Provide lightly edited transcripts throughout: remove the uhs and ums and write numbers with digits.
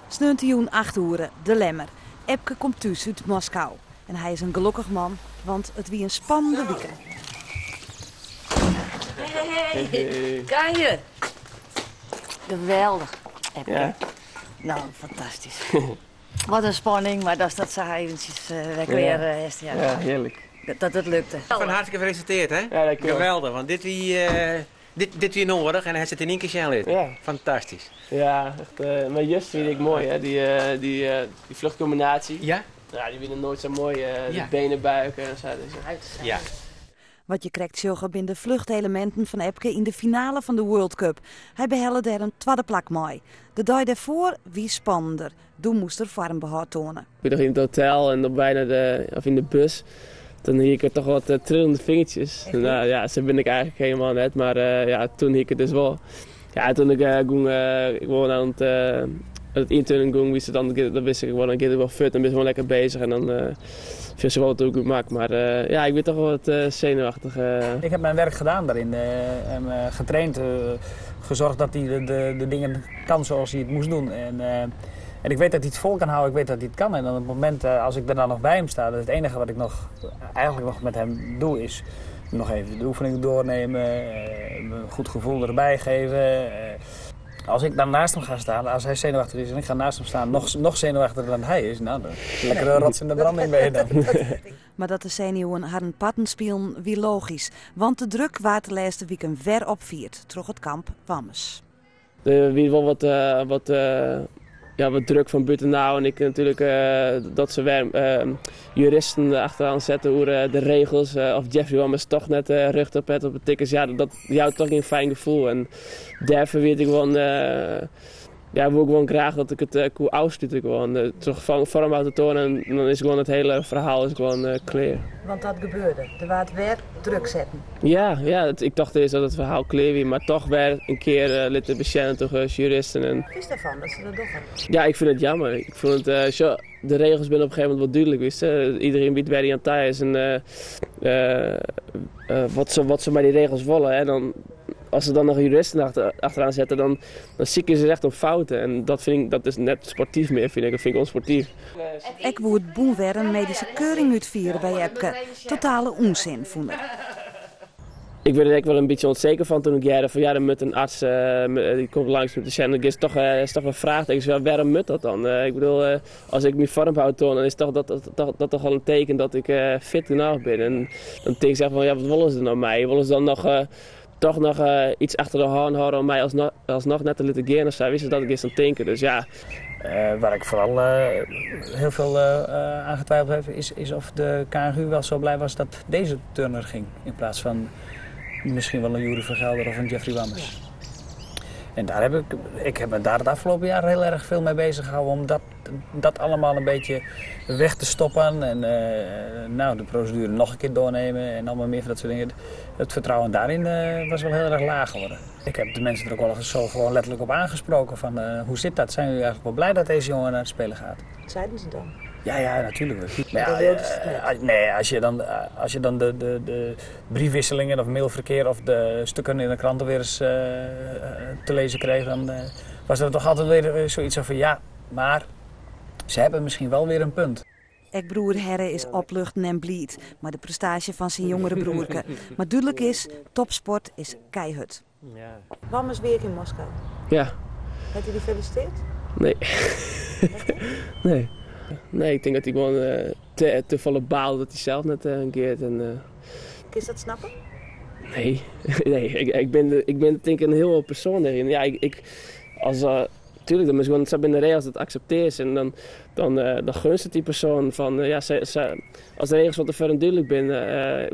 Sneontejûn 8 oere, De Lemmer. Epke komt thús út Moskou. En hy is in gelokkich man, want it wie in spannende wike. Hey, hey. Kan je? Geweldich, Epke. Ja. Nou, fantastysk. Wat in spanning, mar datst dat sa eventsjes wer klear hast. Ja. Ja, hearlik. Dat it lukte. Fan harte gefeliciteerd, hè? Ja, dankjewel. Geweldich, want dit wie, dit, dit wie noadich en hy sit yn ien kear sjen litten. Ja. Fantastysk. Ja, echt. Mar juster wie ek moai, hè? Dy, dy, dy vluchtcombinatie. Ja? Ja, dy wiene noait sa moai. Ja. De benen buigen en sa. Dus, Ja. Wat je krekt sjogge binne de vluchteleminten fan Epke yn de finale fan de World Cup. Hy behelle dêr in twadde plak mei. De dei dêrfoar wie spannender. Doe moast er foarmbehâld toane. Ik wie noch yn it hotel en op wei nei de, of yn de bus. Toen hie ik toch wat trillende vingertjes. Nou ja, sa bin ik eigentlik hielendal net, mar ja, toen hie ik it dus wol. Ja, toen ik gong, ik wol oan it, it ynturnen gong, wist dan, dan wist ik wol, dan giet it wol fuort, dan bist gewoan lekker bezich en dan fielst wol wat goed mak. Mar ja, ik bin toch wol wat senuwachtich. Ik heb mijn werk gedaan daarin en getraind, gezorgd dat hij de dingen kan zoals hij het moest doen. En ik weet dat hij het vol kan houden, ik weet dat hij het kan. En dan op het moment als ik er dan nog bij hem sta, dat is het enige wat ik nog, eigenlijk nog met hem doe, is nog even de oefeningen doornemen, een goed gevoel erbij geven. Als ik dan naast hem ga staan, als hij zenuwachtig is en ik ga naast hem staan, nog zenuwachtiger dan hij is, nou, dan lekkere rots in de branding ben je dan. Mar dat de senuwen harren parten spilen wie logysk, want de druk waard de lêste wiken wer opfierd troch it kamp Wammes. Der wie wol wat, wat, ja, wat druk fan bûtenôf en ik natuerlik dat se wer juristen achteroan setten oer de regels of Jeffrey Wammes toch net rjocht op het op de tickets. Ja, dat jout toch gjin fijn gefoel en dêrfoar wie ik gewoan, ja, woe ik gewoan graach dat ik it koe ôfslute gewoan. Troch foarm te toanen en dan is gewoan it hiele ferhaal is gewoan klear. Want dat gebeurde. Der waard wer druk setten. Ja, ja, ik tocht earst dat it ferhaal klear wie, mar toch wer in kear litte besjen troch juristen. En Wat is dêrfan dat se dat dogge? Ja, ik fyn it jammer. Ik fûn it, sjoch, de regels binne op in gegeven momint wol dúdlik, witst. Iderien wit wêr't hy oan ta is en wat se mei dy regels wolle. En dan, as se dan noch juristen achteroan sette, dan sykje se echt om fouten. En dat fyn ik, dat is net sportyf mear, fyn ik. Dat fyn ik ûnsportyf. Ek woe it bûn wer in medyske keuring útfiere by Epke. Totale ûnsin, fûn er. Ik wurd der ek wol in bytsje ûnseker fan toen ik hearde fan ja, der moat in arts dy komt langs om te sjen. Dan is toch, is toch in fraachtekens, ja, wêrom moat dat dan? Ik bedoel, as ik myn foarm toan, dan is toch dat, dat, dat toch al in teken dat ik fit genôch bin. En dan tink ik fan ja, wat wolle se no mei? Wolle se dan noch toch noch iets achter de hân hâlde om my alsnoch net te litten gean of sa? Witst, dat giest dan tinken. Dus ja. Waar ik vooral heel veel aan getwijfeld heb, is of de KNGU wel zo blij was dat deze turner ging. In plaats van misschien wel een Yuri van Gelder of een Jeffrey Wammes. En daar heb ik, ik heb me daar het afgelopen jaar heel erg veel mee bezig gehouden om dat allemaal een beetje weg te stoppen. En nou, de procedure nog een keer doornemen en allemaal meer van dat soort dingen. Het vertrouwen daarin was wel heel erg laag geworden. Ik heb de mensen er ook wel eens zo gewoon letterlijk op aangesproken van hoe zit dat? Zijn jullie eigenlijk wel blij dat deze jongen naar het spelen gaat? Wat zeiden ze dan? Ja, ja, natuurlijk. Maar ja, Dat wilden ze niet. nee, als je dan de briefwisselingen of mailverkeer of de stukken in de kranten weer eens te lezen kreeg, dan was er toch altijd weer zoiets van ja, maar ze hebben misschien wel weer een punt. Ek broer Herre is opluchten en bliid mei de prestaasje fan syn jongere broerke. Mar dúdlik is, topsport is keihurd. Ja. Wammes wie ek yn Moskou? Ja. Hat hy dy felisitearre? Nee. Nee. Nee, ik tink dat hy gewoan te folle baalt dat hy sels net giet. En, Kinst dat snappe? Nee. Nee, ik bin tink ik in hiel oar persoan dêryn. Ja, ik, as, tuurlijk, dan is gewoan, sa binne de regels, dat akseptearst en dan gunst it dy persoan fan, ja, se, as de regels fan tefoaren dúdlik binne,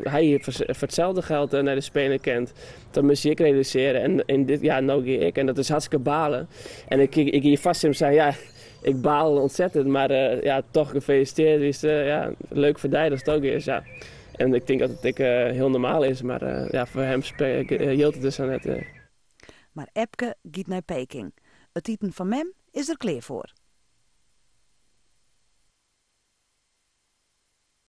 hy hie foar itselde geld nei de Spelen kind, dan moast ik realisearje en dit, ja, no gean ik en dat is hartstikke balen. En ik hie fêst tsjin him sein, ja, ik baal ontzettend, mar ja, toch gefeliciteerd, wist, ja, leuk foar dy datst ook is, ja. En ik tink dat it ek hiel normaal is, mar ja, foar him jildt it dus net. Mar Epke giet nei Peking. It iten fan mem is der klear foar.